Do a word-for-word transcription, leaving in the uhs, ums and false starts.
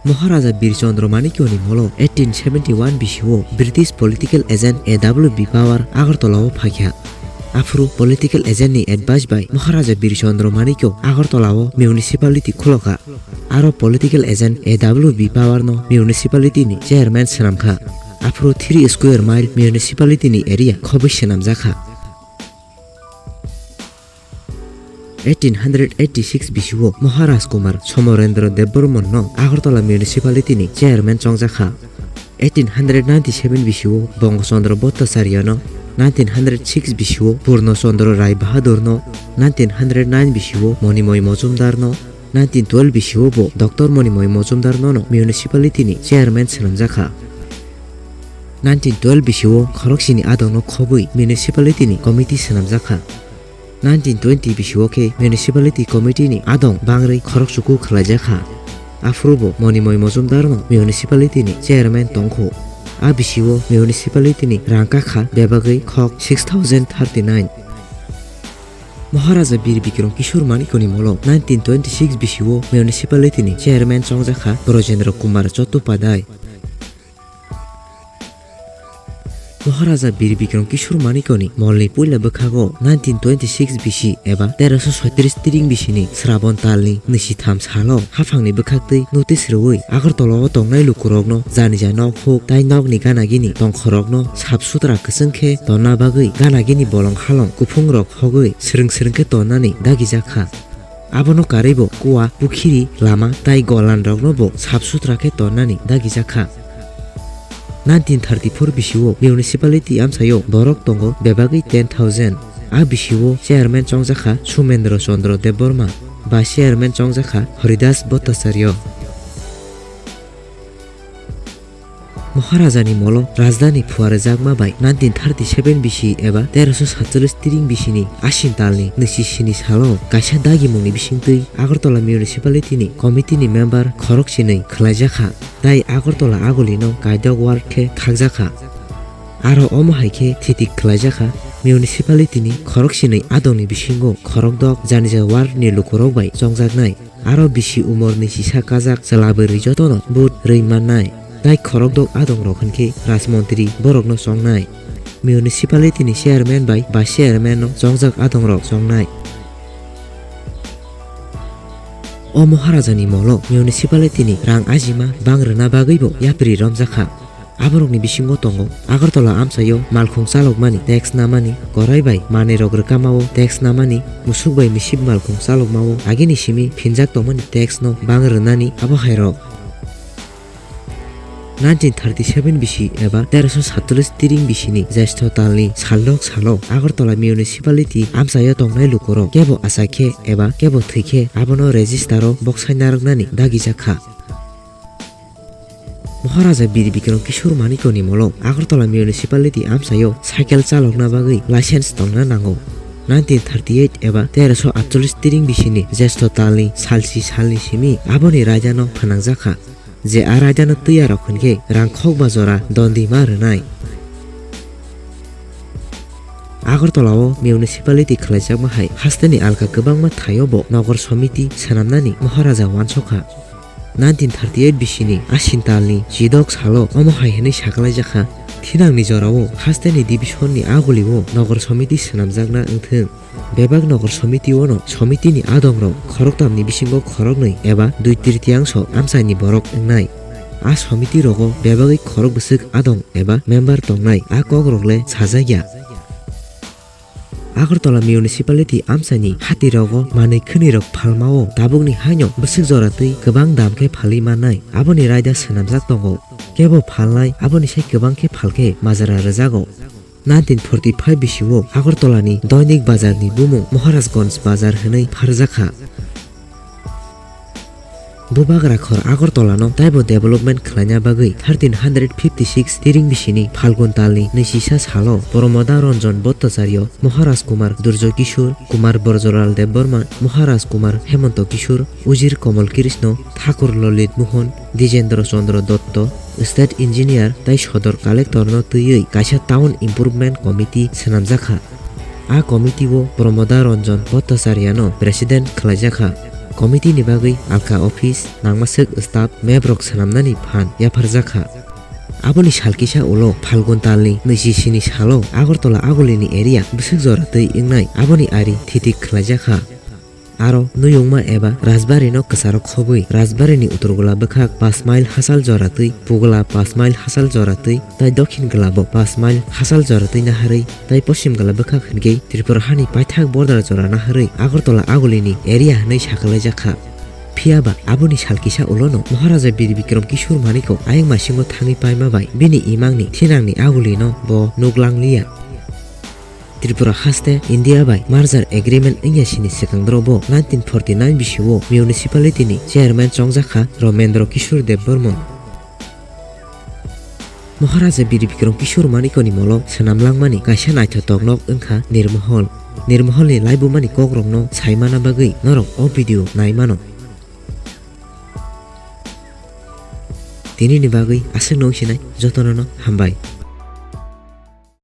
Maharaja Bir Chandra Manikya ni molo eighteen seventy one bisio British political agent A W B Power Agartala o phaikha. Aphuru political agent ni advice bai Maharaja Bir Chandra Manikya Agartala o municipality khulokha. Aro political agent A W B Power no municipality ni chairman swnamkha. Aphuru three square mile municipality ni area khobwi swnamjakha. Eighteen hundred eighty six bisio Maharaj Kumar Somorendra Debbarman no Agartala municipality ni chairman chongjakha. Eighteen hundred ninety seven bisio Bongo Chandra Bhattacharya no, nineteen hundred six bisio Purno Chandra Rai Bahadur no, nineteen hundred nine bisio Monimoy Mojumdar no, nineteen twelve bisio bo Doctor Monimoy Mojumdar no no municipality ni chairman swnamjakha. Nineteen twelve bisio khoroksini adong no khobwi municipality ni committee swnamjakha. Nineteen twenty bisio khe municipality committee ni adong bangrwi khorok chuku khwlaijakha. Aphuru bo Monimoy Mojumdar no municipality ni chairman tongkhu. A bisio municipality ni rang kakha bebagwi khok six thousand thirty nine. Maharaja Bir Bikram Kishore Manikya ni molo nineteen twenty six bisio municipality ni chairman chongjakha Brajendra Kumar Chattopadhyay. Maharaja Bir Bikram Kishore Manikya ni mol ni puila bwkhago nineteen twenty six bisi eba teroso soitris tiring bisi ni Srabon tal ni nisi tham salo haphang ni bwkhaktwi notice rwui Agartala o tongnai lukurok no janija nok huk tai nok ni gana gini tongkhorok no sap sutra kwchwng khe tonna bagwi gana gini bolong halong kuphung rok hogwi swrwng swrwng khe tonnani dagijakha. Abono karwibo kua, pukhiri, lama tai golan rokno bo sap sutra khe tonnani dagijakha. Nineteen thirty four bisio municipality amchaio borok tongo bebagwi ten thousand. A bisio chairman chongjakha Sumendra Chandra Debbarma, vice chairman chongjakha Haridas Bhattacharya. Maharaja ni molo rajdhani phuarjakma bai nineteen thirty seven bisi eba teroso satchallis tiring bisi ni Ashin tal ni nisi sini salo kaisa dagimung ni bisingtwi Agartala municipality ni committee ni member khorok chinwi khwlaijakha, tai Agartala aguli no kaidok ward khe khakjakha. Aro omo hai khe thitik khwlaijakha, municipality ni khorok chinwi adong ni bisingo khorok dok janija ward ni lukurok bai chongjaknai. Aro bisi umor ni sisa kajak chwla bwrwi jotono vote rwi mannai. Tai khorokdok adongrok hinkhe rajmontri borokno chongnai. Municipality ni chairman bai vice chairman no chongjak adongrok chongnai. O Maharaja ni molo municipality ni rang ajima bang rwna bagwibo yapri romjakha. Aborokni bisingo tongo Agartala amchaio malkhung chalokmani tax namani, korai bai manwirok rwkamao tax namani, musuk bai misip malkhung chalokmao agini simi phinjak tongmani tax no bang rwnani abo hairok. Nineteen thirty seven bisi eba teroso satchallis tiring bisini Jyeshtho talni saldok salo Agartala municipality amchaio tongnai lukurok kebo achai khe eba kebo thwi khe abono register o boksai narwknani dagijakha. Maharaja Bir Bikram Kishore Manikya ni molo Agartala municipality amchaio cycle chalokna bagwi license tongna nango. Nineteen thirty eight eba teroso atchallis tiring bisini Jyeshtho talni salsi salni simi aboni raidano phanangjakha, je a raidano twi arok hinkhe rang khokba jora dondi ma rwnai. Agartala o municipality khwlaijakma hai hasteni alka kwbangma thaio bo Nogor Somiti swnamnani Maharaja wansokha. Nineteen thirty eight bisini Ashin talni chidok salo omo hai hwnwi sakhlaijakha, thinangni jorao hasteni division ni agulio Nogor Somiti swnamjakna wngthwng. Bebak Nogor Somiti ono Somiti ni adongrok khoroktam ni bisingo khoroknwi eba dui tritiyangsho amchaini borok wngnai. A Somiti rogo bebagwi khorok bwswk adong eba member tongnai, a kokrok le sajakya. Agartala municipality amchaini hati rogo manwi khwnwi rok phalmao tabukni haino bwswk jora twi kwbang dam khe phalwi mannai, aboni raida swnamjak tongo. Kebo phalnai aboni sai kwbang khe phalkhe majra rwjago. Nineteen forty five bisio Agartala ni Doinik Bazar ni bumung Maharajganj Bazar hwnwi pharjakha. Bubagra khor Agartala no taibo development khwlaina bagwi thirteen hundred fifty six tiring bisini Phalgun talni nwisisa salo Promoda Ranjan Bhattacharya, Maharaj Kumar Durjoy Kishore, Kumar Brajlal Debbarma, Maharaj Kumar Hemanta Kishore, Ujir Kamal Krishna, Thakur Lalit Mohan, Dijendra Chandra Dutta, State Engineer tai Sodor Collector no twiwi kaisa Town Improvement Committee swnamjakha. A committee o Promoda Ranjan Bhattacharya no President khwlaijakha. Committee ni bagwi alka office, nangmaswk staff, map rok swnamnani phan yapharjakha. Aboni sal kisa ulo Phalgun talni nwichi sini salo Agartala Agulini area bwswk jora twi wngnai aboni ari thitik khwlaijakha. Aro nuyungma eba Rajbari no kwcharo khobwi Rajbari ni utorgula bwkhak pas mile hachal jora twi pugula pas mile hachal jora twi tai dokhin gula bo pas mile hachal jora twi naharwi tai poschim gula bwkhak hinkhe Tripura hani paithak border jora naharwi Agartala Agulini area hinwi sakwlaijakha. Phiyaba aboni sal kisa ulono Maharaja Bir Bikram Kishore Manikko ayang masingo thangwi paima bai bini imangni thinangni Agulino bo nuklangliya. Tripura haste India bai merger agreement wngya sini swkang doro bo nineteen forty nine bisio municipality ni chairman chongjakha Ramendra Kishore Debbarman. Maharaja Bir Bikram Kishore Manikko ni molo swnam langmani kaisa naithotok nok wngkha Nirmahal. Nirmahal ni laibumani kokrokno saimana bagwi norok o video naimano. Tinini bagwi aswkno wngsinai jotono no hambai.